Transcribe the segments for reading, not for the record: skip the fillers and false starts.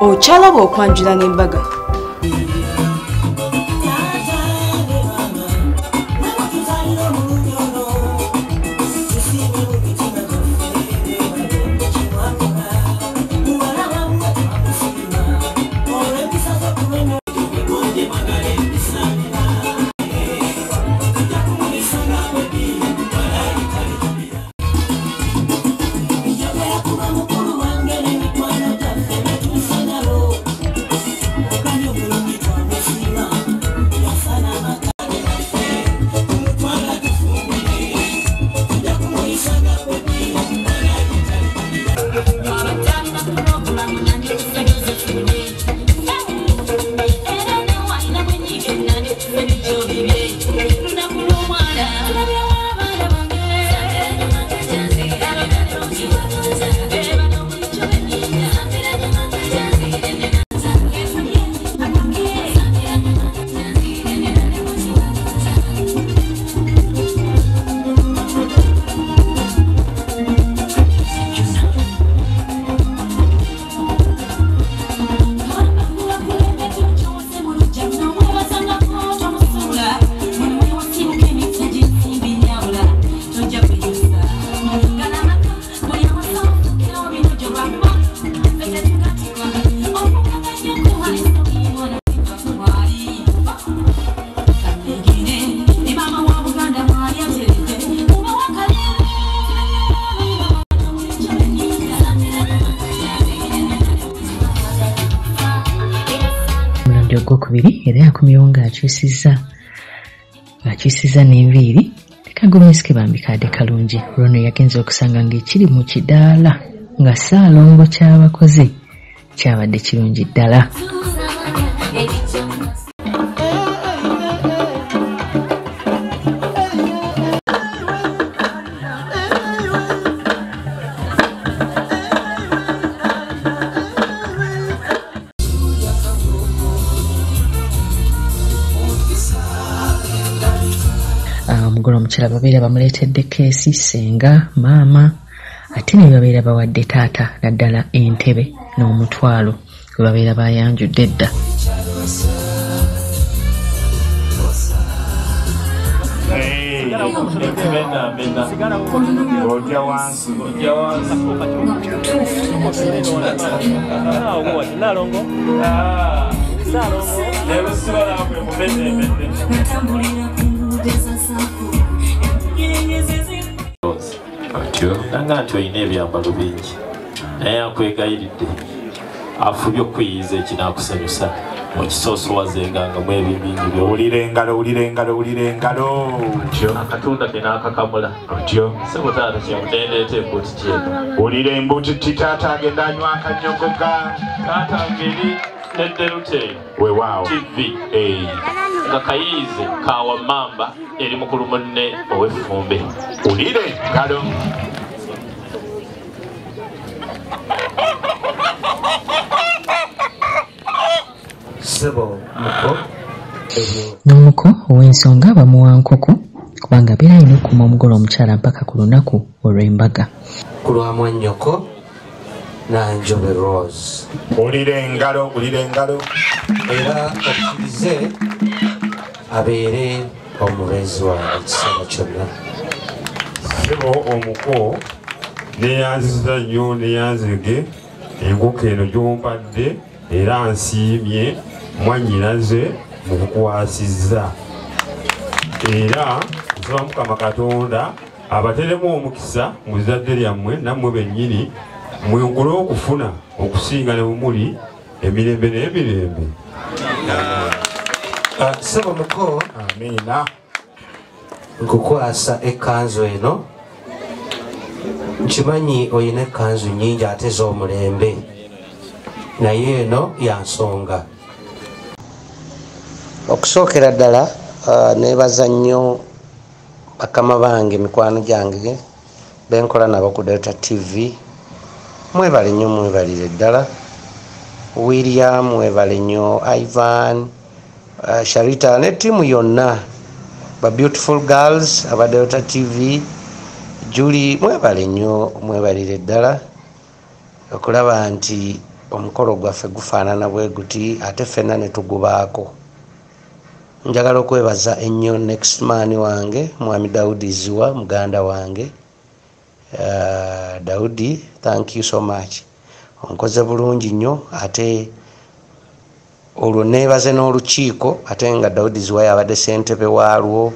Okyalaba okwanjula n'embaga. Ogwokubiri era yakomyewo ng'akyusizza n'enviiri leka gomesike bambi kadde kalungi. Olwono yagenze okusanga ng'ekiri mu kidaala nga Ssaalongo ky'abakoze kyabadde kirungi ddala. Omugole omukyala babeera bamuleetedde keesi, ssenga, maama, ate ne babeera bawadde taata naddala entebe n'omutwalo gwe babeera bayanjudde edda. Nanga nti olina ebyambalo bingi naye akwegayiridde afubye okuyiiza ekinaakusanyusa okisoosowazengangamu ebyo bingi byowulira engalo wulira engalo wulira engalo akatunda ke n'akakamula otyo sebo taata kyemutendeeta embutiti eno wulira embutiti taata agenda anywa akanyogoga taata ngeri nedderute weewaawo TV nga kayiize kawa mamba eri mukulu munne ow'effumbe wulire engalo. N'omuko ow'ensonga bamuwa nkoko kubanga abeera alina okukuuma omugole omukyala mpaka ku lunaku olw'embaga. Ku lwa mwannyoko Nanjobe Rose. Wulira engalo, wulira engalo. Era okkirize abeere omubeezi wange ekiseera kyonna. Ssebo omuko neeyanziza nnyo neeyanzege enkoko eno gy'ompadde era nsiimye mwannyinaze mu kukwasizza. Era nsaba Mukama Katonda abateremu omukisa mu zzadde lyammwe nammwe bennyini mwongere okufuna okusinga ne bumuli emirembe n'emirembe. Ssebo muko, amiina. Nkukwasa ekkanzu eno. Nkimanyi oyina ekkanzu nnyingi ate z'omulembe naye eno ya nsonga. Okusookera ddala neebaza nnyo bakama bange mikwano gyange benkola nabo ku Delta TV. Mwebale nnyo, mwebalire ddala. William mwebale nnyo, Ivan, Sharita ne ttiimu yonna, ba beautiful girls aba Delta TV, Julie mwebale nnyo, mwebalire ddala okulaba nti Omukolo gwaffe gufaanana bwe guti, ate ffenna ne tugubaako. Njagala okwebaza ennyo next man wange, Mwami Daudi Ziwa, muganda wange. Daudi, thank you so much, onkoze bulungi nnyo. Ate olwo neebaze n'olukiiko, ate nga Daudi Ziwa yabadde ssentebe waalwo,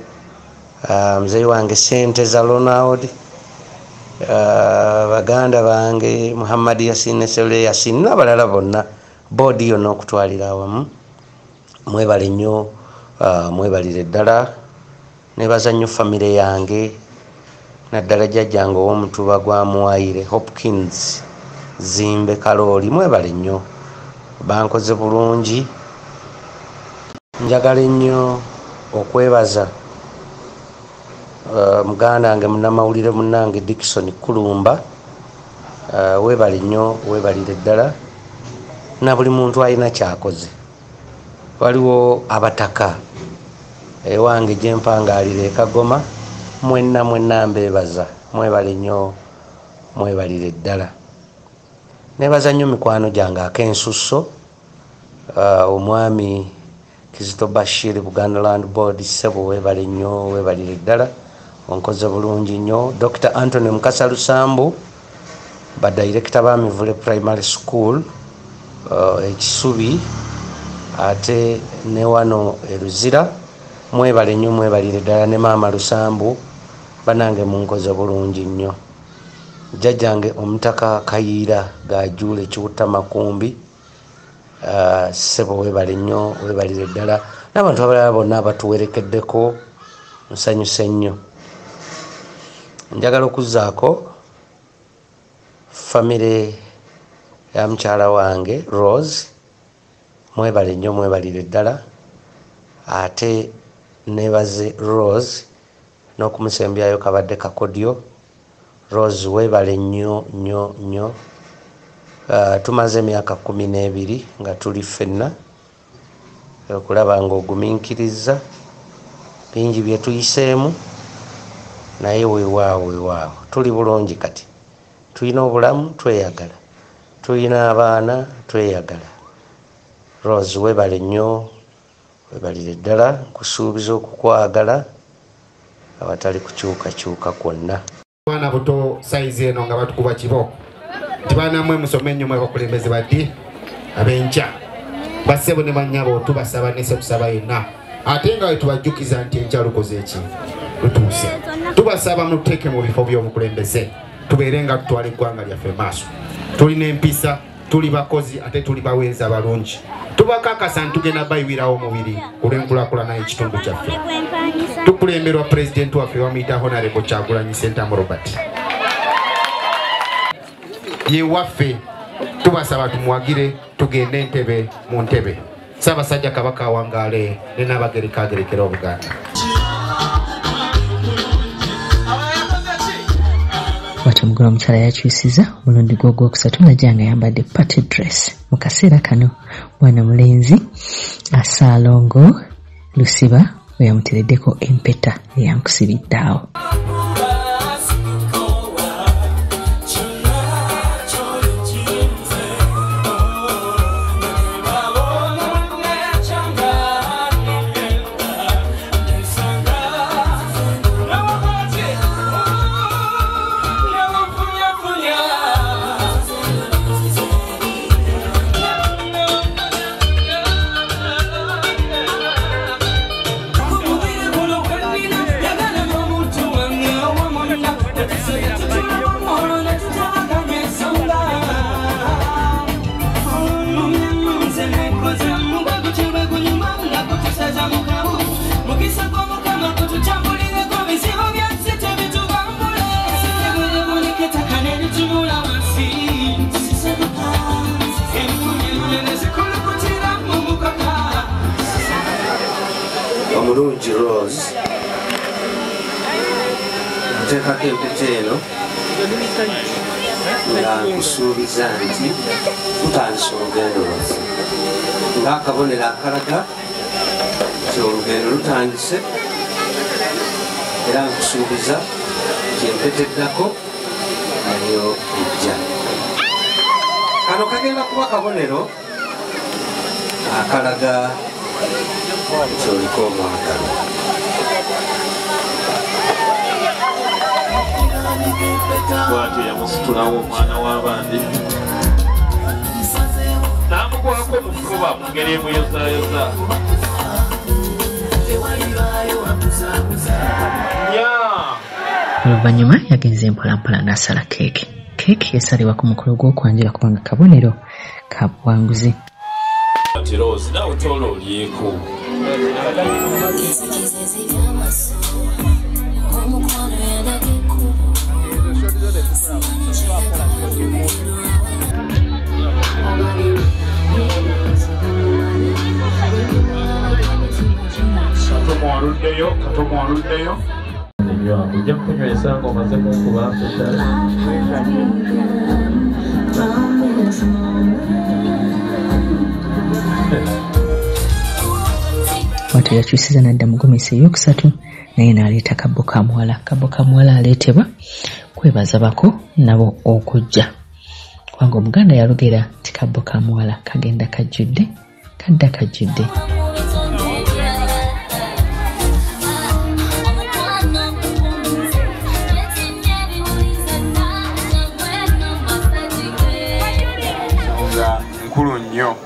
muzeeyi wange Senteza Ronald, baganda bange Muhammad Yasin ne Sele Yasin n'abalala bonna, boodi yonna okutwalira awamu. Mwebale nnyo, mwebalire ddala. Nebaza nnyo famire yange, naddala jjajjange ow'omutuba gwa Muwayire Hopkins Zimbe Kalooli. Mwebale nnyo, bankoze bulungi. Njagala ennyo okwebaza muganda wange munnamawulire munnange Dickson Kulumba. Weebale nnyo, weebalire ddala, na buli muntu alina kyakoze. Waliwo abataka ewange gye mpangaalira e Kagoma, mwenna mwenna mbeebaza, mwebale nnyo, mwebalire ddala. Nebaza nnyo mikwano gyange ak'ensusso, omwami Kizito Bashir, Buganda Land Board, ssebo weebale nnyo, weebalire ddala, onkoze bulungi nnyo. Dr. Anthony Mukasa Lusambu, badirekita ba Mivule Primary School e Kisubi, ate ne wano e Luzira, mwebale nnyo, mwebalire ddala. Ne maama Lusambu, banange munkoze bulungi nnyo. Jjajjange omutaka Kayiira Gajuule Kiwutta Makumbi, ssebo weebale nnyo, weebalire ddala, n'abantu abalala bonna abatuwerekeddeko, nsanyuse nnyo. Njagala okuzzaako famire ya mukyala wange Rose, mwebale nnyo, mwebalire ddala. Ate nebaze Rose n'okumusembyayo kabadde kakodyo. Rose, weebale nnyo nnyo nnyo. Tumaze emyaka 12 nga tuli ffenna, okulaba ng'ogumiikiriza bingi bye tuyiseemu, naye weewaawo, weewaawo, tuli bulungi kati, tulina obulamu, tweyagala, tulina abaana, tweyagala. Rose, weebale nnyo, weebalire ddala. Nkusuubiza okukwagala awatali kukyukakyuka kwonna. Baana buto sayizi eno nga batukuba kibooko nti baana mmwe musome ennyo, mwe bakulembeze baddi ab'enkya. Bassebo ne bannyabo, tubasaba ne tusaba yenna, ate nga we tubajjukiza nti enkya lukoze eki lutuuse. Tubasaba mututeeke mu bifo by'obukulembeze, tubeere nga tutwala eggwanga lyaffe maaso. Tulina empisa, tuli bakozi, ate tuli baweereza balungi. Tubakakasa nti tugenda bayiwirawo omubiri olw'enkulaakulana y'ekitundu kyaffe. Tukulemberwa pulezidenti waffe, bamuyita Honorable Kyagulanyi Ssentamu Robert, ye waffe. Tubasaba tumuwagire, tugende entebe mu ntebe. Ssaabasajja Kabaka awangaale, ne Naabagereka agerekera Obuganda. Bwatyo omugole omukyala yakyusiza omulundi gwe ogwokusatu, najja nga ayambadde party dress. Mu kaseera kano mwana mulenzi Saalongo Lusiba we yamutereddeko empeta eyankusibidde awo. Omulungi Rose, nteekako empeta eno nga nkusuubiza nti tutandise olugendo lwaffe, ng'akabonero akalaga nti olugendo lutandise, era nkusuubiza nti empeta eddako nayo ejja. Kano kagenda kuba kabonero akalaga nti oliko omwagalwa. Bwatyo yamusitulawo omwana w'abandi n'amugwako mu kkuba mu ngeri emuyozaayoza. Oluvannyuma yagenze mpolampola n'asala keeki. Keeki yasalibwa ku mukolo gw'okwanjula kubanga kabonero ka buwanguzi. Ati Rose naawe toola olyeko. Katomo aluddeyo. Ojja kunywesa ng'omaze kunkuba mpeta. Bw'atyo yakyusiza n'adda mu gomesi ey'okusatu naye n'aleeta kabbo ka muwala. Kabbo ka muwala aleetebwa kwebaza bako nabo okujja, kubanga Omuganda yalugera nti kabbo ka muwala kagenda kajjudde kadda kajjudde. Nkulu nnyo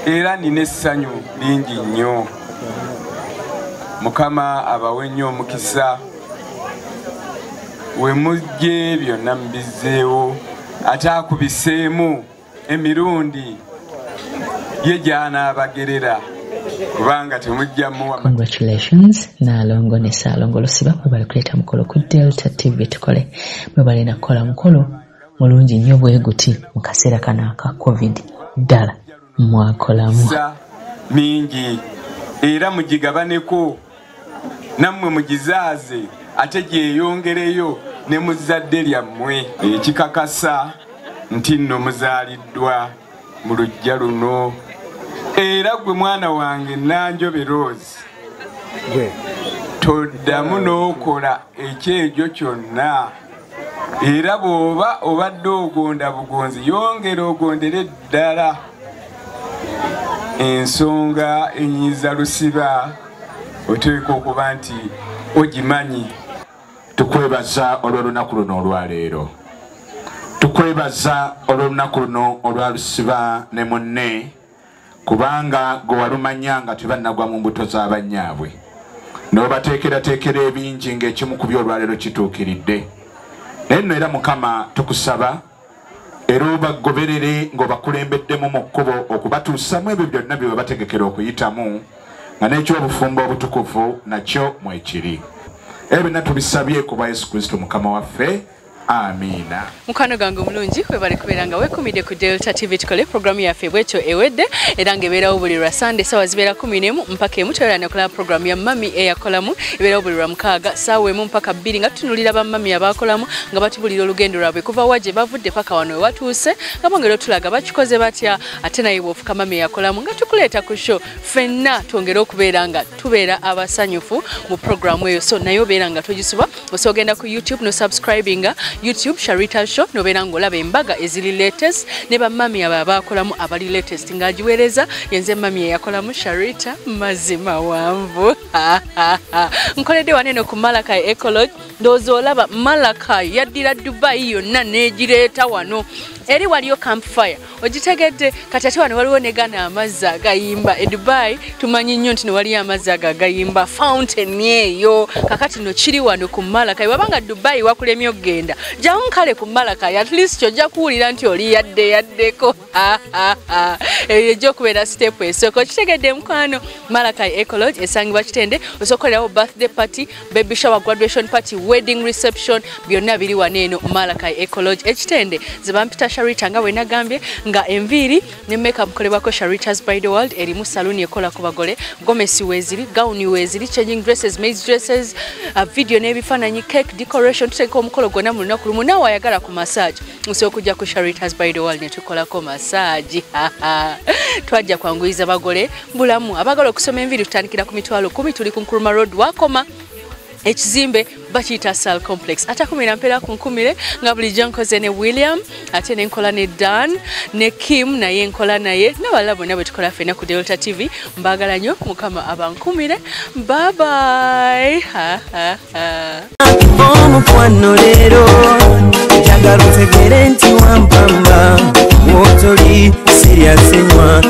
era nina essanyu lingi nnyo. Mukama abawe nnyo omukisa, we mujje byonna mubizzeewo, ate akubiseemu emirundi ye gy'anaabagerera kubanga temujja muwa. Congratulations Naalongo ne Ssaalongo Lusiba, mwebale kuleeta mukolo ku Delta TV Tukole. Mwebale nakukola mukolo mulungi nnyo bwe guti mu kaseera kano aka COVID. Ddala mwakolamu mingi era mugigabaneko nammwe mugizaaze ate gyeyongereyo ne mu zzadde lyammwe, ekikakasa nti nno muzaaliddwa mu luggya luno. Era gwe mwana wange Nanjobe Rose, toddamu n'okola ekyejo kyonna, era bw'oba obadde ogonda bugonzi yongera ogondere ddala ensonga enyiza Lusiba oteekwa okuba nti ogimanyi. Tukwebaza olw'olunaku luno olwaleero, tukwebaza olw'olunaku luno olwa Lusiba ne munne, kubanga gwe walumanya nga tebannagwa mu mbuto z'abannyaabwe n'obateekerateekera ebingi ng'ekimu ku byo olwaleero kituukiridde. Naye nno era Mukama tukusaba era obagoberere ng'obakulembeddemu mu kkubo okubatuusamu ebyo byonna bye babategekera okuyitamu, nga n'ekyobufumbo obutukuvu nakyo mwekiri. Ebyo byonna tubisabye ku bwa Yesu Kristo Mukama waffe. Amina. Mukwano gange omulungi, webale kubeera nga weekumidde ku Delta TV Tukole. Programu yaffe bwetyo ewedde era ng'ebeerawo buli lwa Sunday ssaawa zibeera 11 mpaka 1. Toyera nekola programu ya Mami eyakolamu ebeerawo buli lwa 6 ssaawa 1 mpaka 2 nga tutunuulira bamami abaakolamu nga batubulira olugendo lwabwe kuva wa gye bavudde paka wano we watuuse, nga bongera otulaga bakikoze batya, ate naye bw'ofuka mami eyakolamu nga tukuleeta ku show ffenna twongere okubeera nga tubeera abasanyufu mu programu eyo. So naye obeera nga togisuba, osobola ogenda ku YouTube no subscribinga YouTube Sharita Show nobeera ng'olaba embaga eziri latest ne bamami abo abaakolamu abali latest ng'agiweereza. Yenze mami eyakolamu Sharita Mazima Wanvu. Nkoledde wano eno ku Malakai Ecolodge. Ndowooza olaba Malakai yaddira Dubai yonna n'egireeta wano. Eri waliyo campfire ogitegedde. Kati ate wano waliwo ne gano amazzi agayimba. E Dubai tumanyi nnyo nti waliyo amazzi ago agayimba, fountain eyo. Kakati no kiri wano ku Malakai. Wabanga Dubai wakulemye okugenda, jangu kale ku Malakai, at least ojja kuwulira nti oli yadde yaddeko. Eyo ejja okubeera step esooka. Okitegedde mukwano? Malakai Ecolodge esangibwa Kitende. Osobola okukolerawo birthday party, baby shower, graduation party, wedding reception, byonna biri wano eno Malakai Ecolodge Ekitende. Ze bampita Sharita nga bwe nagambye, nga enviiri ne makeup nkolebwako Sharita's Bridal World, erimu saloon ekola ku bagole, gomesi weeziri, gawuni weeziri, changing dresses, maids dresses, video n'ebifaananyi, cake decoration. Tuteeka omukolo gwonna mu lunaku lumu. Naawe ayagala ku massage osobola okujja ku Sharita's Bridal World ne tukolako massage. Twajja kwanguyiza bagole bulamu. Abagala okusoma enviiri tutandikira ku 10,000. Tuli ku Nkrumah Road wakoma Ekizimbe bakiyita Sal Complex. Atakumira mpeera kunkumire nga bulijjo nkoze ne William, ate ne nkola ne Dan ne Kim, naye nkola naye n'abalala bonna bwe tukola ffenna ku Delta TV. Mbaagala nnyo, Mukama abankumire. Bye bye. Ha, ha, ha. Omukwano leero njagala otegere nti wampamba wotoli sirya senywa.